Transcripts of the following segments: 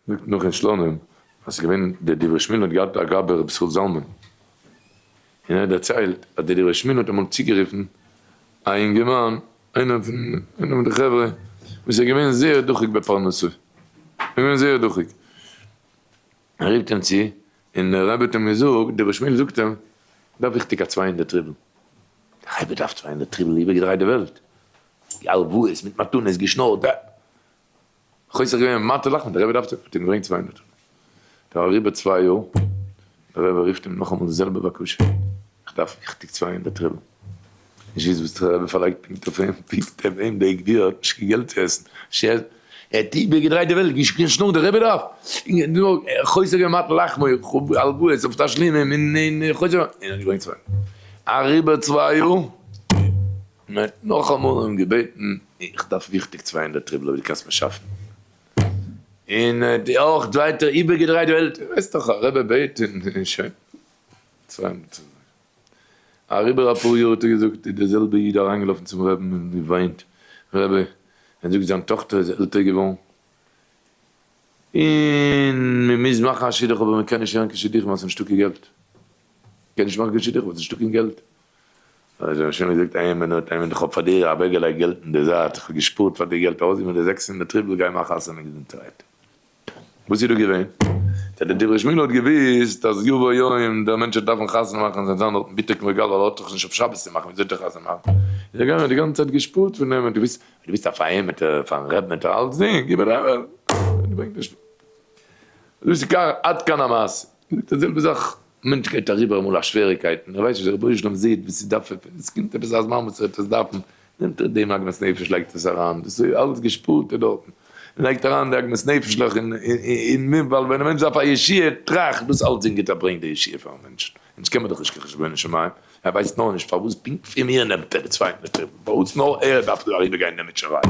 זאגט נאך אין סלאנים אז ס'איז געווען דער דברי שמואל האט געהאט א גבאי רבי ישראל זלמן, און ער האט דערציילט אז דער דברי שמואל האט אמאל צוגערופן א אינגערמאן איינער פון איינער פון די חברה וואס איז געווען זייער דוחק בפרנסה, ער איז געווען זייער דוחק, ער רופט אים צו און דער רבי האט אים געזאגט, דברי שמואל זאגט אים, דארף וויכטיג א 200 רובל, דער רבי דארף 200 רובל איבערגעדרייט די וועלט, הלוואות מיט מתנות געשנארט, חוסך געווען מטה לחמו, דער רבי דארף צו, האט אים געברענגט 200 רובל. דער אריבער צוויי יאר, דער רבי רופט אים נאכאמאל די זעלבע בקשה, איך דארף וויכטיג 200 רובל. נישט געוואוסט וואס דער רבי פארלייגט פונקט אויף אים, פונקט אויף אים, דער גביר האט נישט קיין געלט צו עסן, ער האט איבערגעדרייט די וועלט, נישט קיין שנאר, דער רבי דארף, חוסך געווען מטה לחמו, הלוואות אויף תשלומים, און חוסך, און האט געברענגט 200. אריבער צוויי יאר, און ער האט נאכאמאל אים געבעטן, איך דארף וויכטיג 200 רובל אויב דו קענסט מיר שאפן. און ער האט אויך ווייטער איבערגעדרייט די וועלט, ווייסט דאך א רבי בעט און שוין. 200 רובל. אריבער אפאר יאר האט ער געזאגט, איז דער זעלבער איד אריינגעלאפן צום רבי'ן און געוויינט, רבי, ער זאגט זיין טאכטער איז עלטער געווארן, און מען מוז מאכן א שידוך אבער מען קען נישט הערן קיין שידוכים ווייל ס'איז נישטא קיין געלט, מען קען נישט מאכן קיין שידוך ווייל ס'איז נישטא קיין געלט. האט רבי שמעון געזאגט, איין מינוט, איין מינוט, איך האב פאר דיר אוועקגעלייגט געלט אין די זייט, איך האב געשפארט פאר דיר געלט, ארויסגענומען די 600 רובל, גיי מאך חתונה געזונטערהייט. וואס איז דא געווען? דער דברי שמואל האט געוואוסט אז יבוא יום דער מענטש וועט דארפן חתונה מאכן און זיין דארטן ביטער כמו גאל ווייל ער האט דאך נישט אויף שבת צו מאכן, וויאזוי וועט ער חתונה מאכן? איז ער געגאנגען האט די גאנצע צייט געשפארט פון אים, האט געוואוסט אז דו ביסט א פאר אים מיט פארן רב מיט אלצדינג, גיב ער אים, דאס איז עד כאן המעשה, די זעלבע זאך מענטש גייט אריבער אמאל א שוועריקייט און ער ווייסט נישט, דער רבונו של עולם זעט וואס ס'דארף, עס קומט עפעס א זמן וואס ער וועט עס דארפן, נעמט ער דעם עגמת נפש לייגט עס אריין, דאס איז אלעס געשפארטע דארטן, מען לייגט אריין די עגמת נפש'לעך אין מ, ווייל ווען א מענטש דארף א ישועה, טראכט דאס אלץ און גיט א ברענג די ישועה פארן מענטשן, אונז קען מען דאך נישט קיין חשבונות שמים, ער ווייסט נאר נישט פארוואס פונקט פון מיר נעמט ער די 200 רובל, פארוואס נאר ער דארף דא אריבערגיין די מוטשעריי,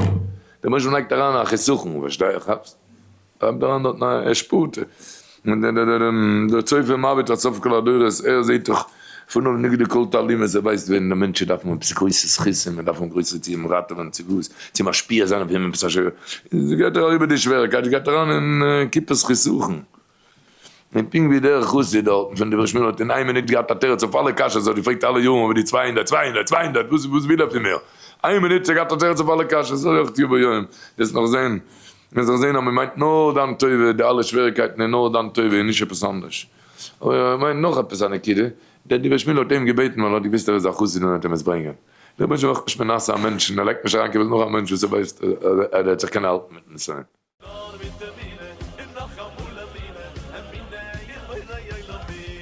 דער מענטש לייגט אריין א חסכון, פארשטיי, כאפסט? בלייבט אריין דארטן א ער שפארט דער צופה מביט עד סוף כל הדורות ער זעט דאך פון אויבן נגדו כל תעלומות ער ווייסט ווען די מענטשן דארפן עפעס גרויסע זכותים און דארפן גרויסע צו אים ראטעווען צו וואס צו משפיע זיין אויף אים עפעס א שווער גייט ער אריבער די שוועריקייט גייט אריין אין קופת חסכון און פונקט ווי דער חסיד דארטן פון דברי שמואל האט אין איין מינוט געהאט א תירוץ אויף אלע קשיות, ער האט געפרעגט אלע יארן אבער די 200, 200, 200, וואס וואס וויל ער פון מיר? איין מינוט האט ער געהאט א תירוץ אויף אלע קשיות, אזוי אויך יבוא יום, וועסט נאך זען, וועסט נאך זען אז מען מיינט נאר דיין טובה, די אלע שוועריקייטן איז נאר דיין טובה און נישט עפעס אנדערש. אבער איך מיין נאך עפעס א נקודה, דער דברי שמואל האט אים געבעטן ווייל ער האט געוואוסט ער איז א חסיד און ער וועט אים עס ברענגען. דער רבונו של עולם מאכט נישט מנסה א מענטש און ער לייגט נישט אריין קיין נאך א מענטש וואס ער ווייסט אז ער וועט זיך קענען האלטן מיטן נסיון. נאר מיט אמונה און נאכאמאל אמונה, אמונה אין בורא עולמים.